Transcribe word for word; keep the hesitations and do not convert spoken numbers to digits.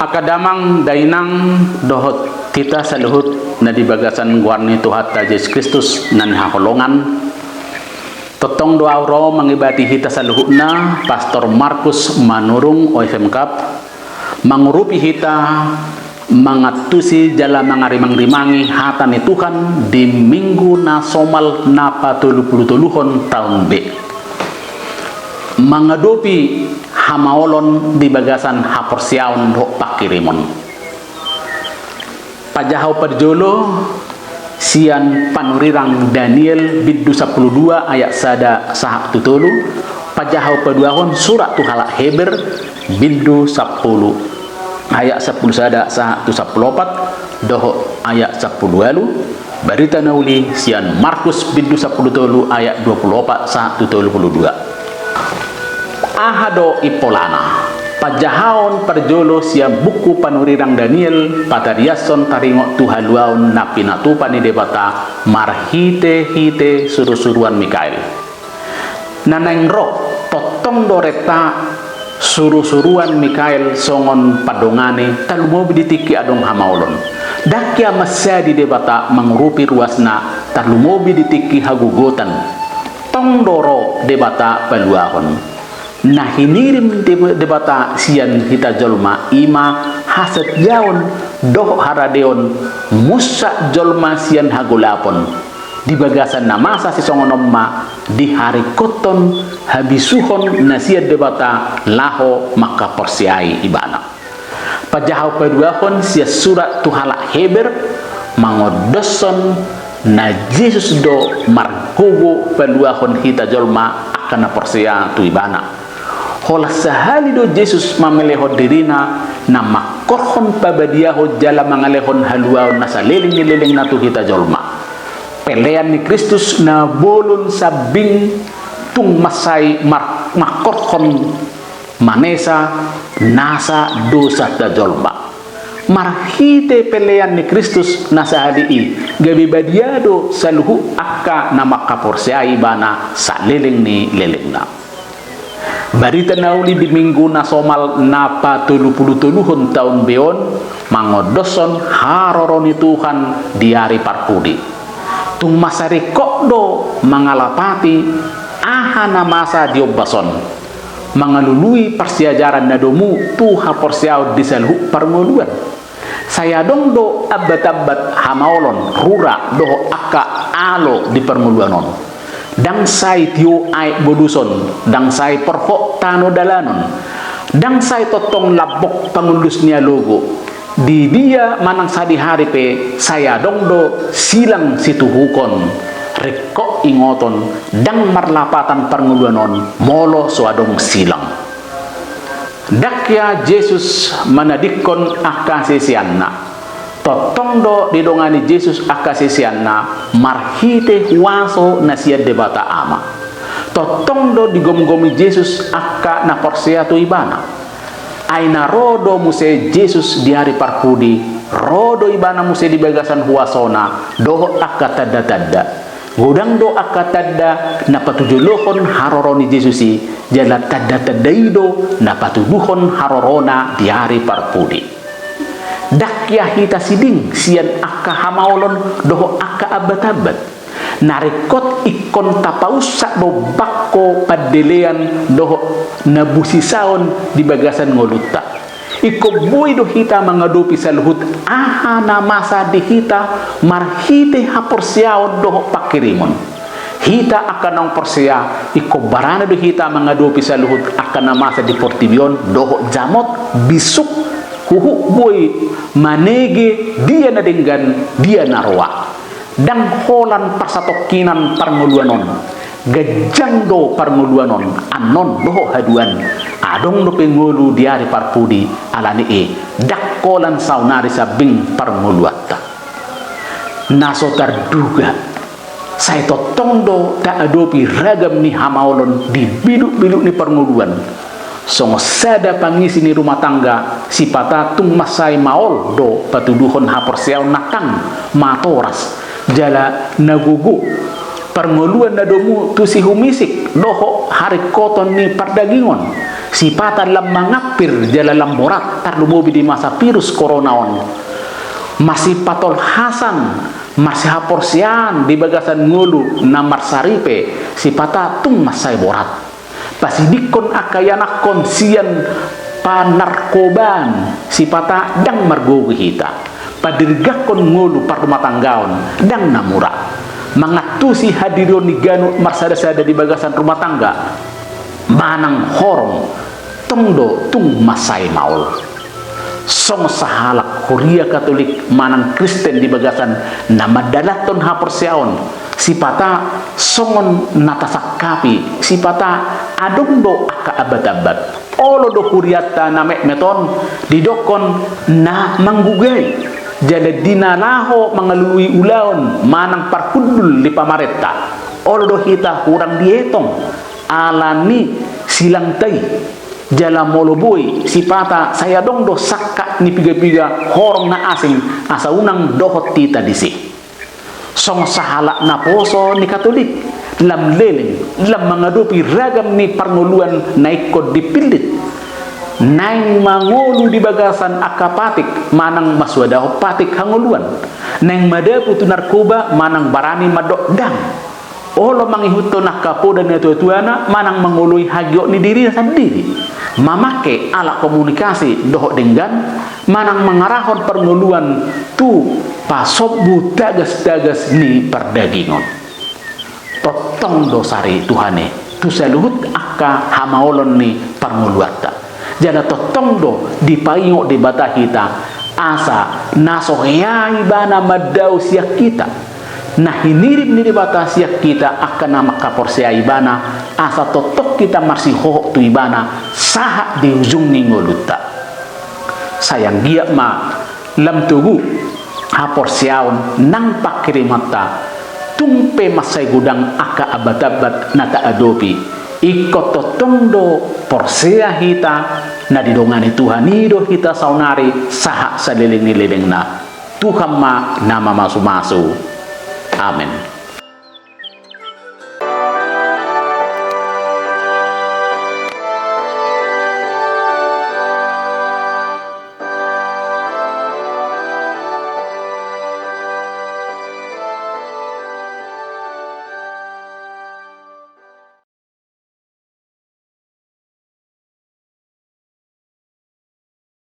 Angka damang dainang dohot hita saluhut na di bagasan goar ni Tuhanta Jesus Kristus na hinaholongan. Tongtong do ahu ro mangibati hita saluhutna, Pastor Markus Manurung, O S M Cup, mangurupi hita mangantusi jala mangarimangrimangi hata ni Tuhan di Minggu na somal na patolupulutoluhon taon B. Mangadopi hamaolon di bagasan haporseaon dohot pangkirimon. Pajahaon parjolo sian panurirang Daniel bindu sampulu dua ayat sada sahat tu tolu, pajahaon paduahon surat tu halak Heber bindu sampulu ayat sampulu sada sahat tu sampulu opat, dohot ayat sampulu ualu, Barita na Uli sian Markus bindu sampulu tolu ayat dua pulu opat sahat tu tolu pulu dua. Aha do impolana? Pajahaon parjolo sian buku panurirang Daniel, patariashon taringot tu haluaon na pinatupa ni Debata marhitehite surusuruan Mikael. Na naeng ro, tongtong do renta surusuruan Mikael songon pandongani tarlumobi di tingki adong hamaolon. Ndang ia mansadi Debata mangurupi ruasna tarlumobi di tingki hagogotan. Tong do ro Debata paluahon. Na hinirim Deb-, Debata sian hita jolma i ma hasatiaon dohot haradeon, munsak jolma sian hagolapon. Di bagasan na masa sisongon on ma diharingkothon habisuhon na sian Debata laho mangkaporseai Ibana. Pajahaon paduahon sian surat tu halak Heber mangondoshon na Jesus do margogo paluahon hita jolma angka na porsea tu Ibana. Holan sahali do Jesus mamelehon dirina na mangkorhon pabadiahon jala mangalehon haluaon na saleleng ni lelengna tu hita jolma. Pelean ni Kristus na bolon sambing tung mansai mar-, mangkorhon manesa nasa dosanta jolma. Marhite pelean ni Kristus na sahali i, gabe badia do saluhut angka na mangkaporseai Ibana saleleng ni lelengna. Barita na Uli di Minggu na somal na patolupulutoluhon taon B on mangondoshon haroro ni Tuhan di ari parpudi. Tung mansai ringkot do mangalapati aha na masa diombas on, mangalului parsiajaran na domu tu haporseaon di saluhut parngoluan. Sai adong do ambatambat hamaolon, rura dohot angka alo di parngoluan on. Ndang sai tio aek boluson, ndang sai porhot tano dalanon, ndang sai tongtong lambok pangullus ni alogo. Di dia manang sadihari pe sai adong do silang situhukon, ringkot ingoton, ndang marlapatan parngoluan on molo so adong silang. Ndang ia Jesus manadingkon angka siseanna. Tongtong do didongani Jesus angka siseanna marhite huaso na sian Debata Ama. Tongtong do digomgomi Jesus angka na porsea tu Ibana. Ai na ro do muse Jesus di ari parpudi, ro do Ibana muse di bagasan huasona dohot angka tandatanda. Godang do angka tanda na patujolohon haroro ni Jesus i, jala tandatanda i do na patuduhon harorona di ari parpudi. Ndang ia hita siding sian angka hamaolon dohot angka ambatambat. Na ringkot ingkon tapaunsak do bangko pandelean dohot na busisaon di bagasan ngolunta. Ingkon boi do hita mangadopi saluhut aha na masa di hita marhite haporseaon dohot pangkirimon. Hita angka naung porsea, ingkon barani do hita mangadopi saluhut angka na masa di portibi on dohot jamot bisuk, huhut boi manege dia na denggan, dia na roa. Ndang holan parsatongkinan parngoluan on. Ganjang do parngoluan on, annon dohot haduan. Adong dope ngolu di ari parpudi, ala ni i ndang holan saonari sambing parngoluanta. Na so tarduga, sai tongtong do taadopi ragam ni hamaolon di bilukbiluk ni parngoluan. Songon sada pangisi ni rumah tangga, sipata tung mansai maol do patuduhon haporseaon na tang, matoras, jala na gogo. Parngoluan na domu tusi humisik dohot haringkoton ni pardagingon. Sipata lam mangampir jala lam borat, tarlumobi di masa virus corona on. Marsipatolhasan, marsihaporseaon di bagasan ngolu na marsaripe, sipata tung mansai borat. Pasidingkon angka ianakhon sian panarkobaan, sipata ndang margogo hita. Padirgakhon ngolu parrumatanggaon, ndang na mura. Mangantusi hadirion ni ganup marsadasada di bagasan rumah tangga manang horong, tong do tung mansai maol. Songon sahalak huria Katolik manang Kristen di bagasan na mandalanhon haporseaon, sipata songon na tasangkapi, sipata adong do angka ambatambat. Olo do hurianta na metmet on didokkon na manggugai, jala di na laho mangalului ulaon manang parhundul ni pamarenta. Olo do hita hurang dietong ala ni silangta i. Jala molo boi, sipata sai adong do sangkap ni piga-piga horong na asing asa unang dohot hita disi. Songon sahalak naposo ni Katolik, lam leleng, lam mangadopi ragam ni parngoluan na ingkon dipillit. Naeng mangolu di bagasan angka patik manang masuadahon patik hangoluan. Naeng madabu tu narkoba manang barani mandok ndang. Olo mangihuthon angka poda ni natuatuana manang mangoloi hagiot ni dirina sandiri. Mamangke alat komunikasi dohot denggan, manang mangarahon parngoluan tu pasombu tagas-tagas ni pardagingon. Tongtong do sari Tuhan i tu saluhut angka hamaolon ni parngoluanta. Jala tongtong do dipaingot Debata hita asa na so hea ibana mandao sian hita. Na hinirim ni Debata sian hita angka na manghaporseai ibana asa tongtong hita marsihohot tu ibana sahat di ujung ni ngolunta. Sai anggiat ma lam togu haporseaon nang panghirimanta, tung pe mansai godang angka ambatambat na taadopi. Ingkon tongtong do porsea hita na didongani Tuhan i do hita saonari sahat saleleng ni lelengna. Tuhan ma na mamasumasu. Amen.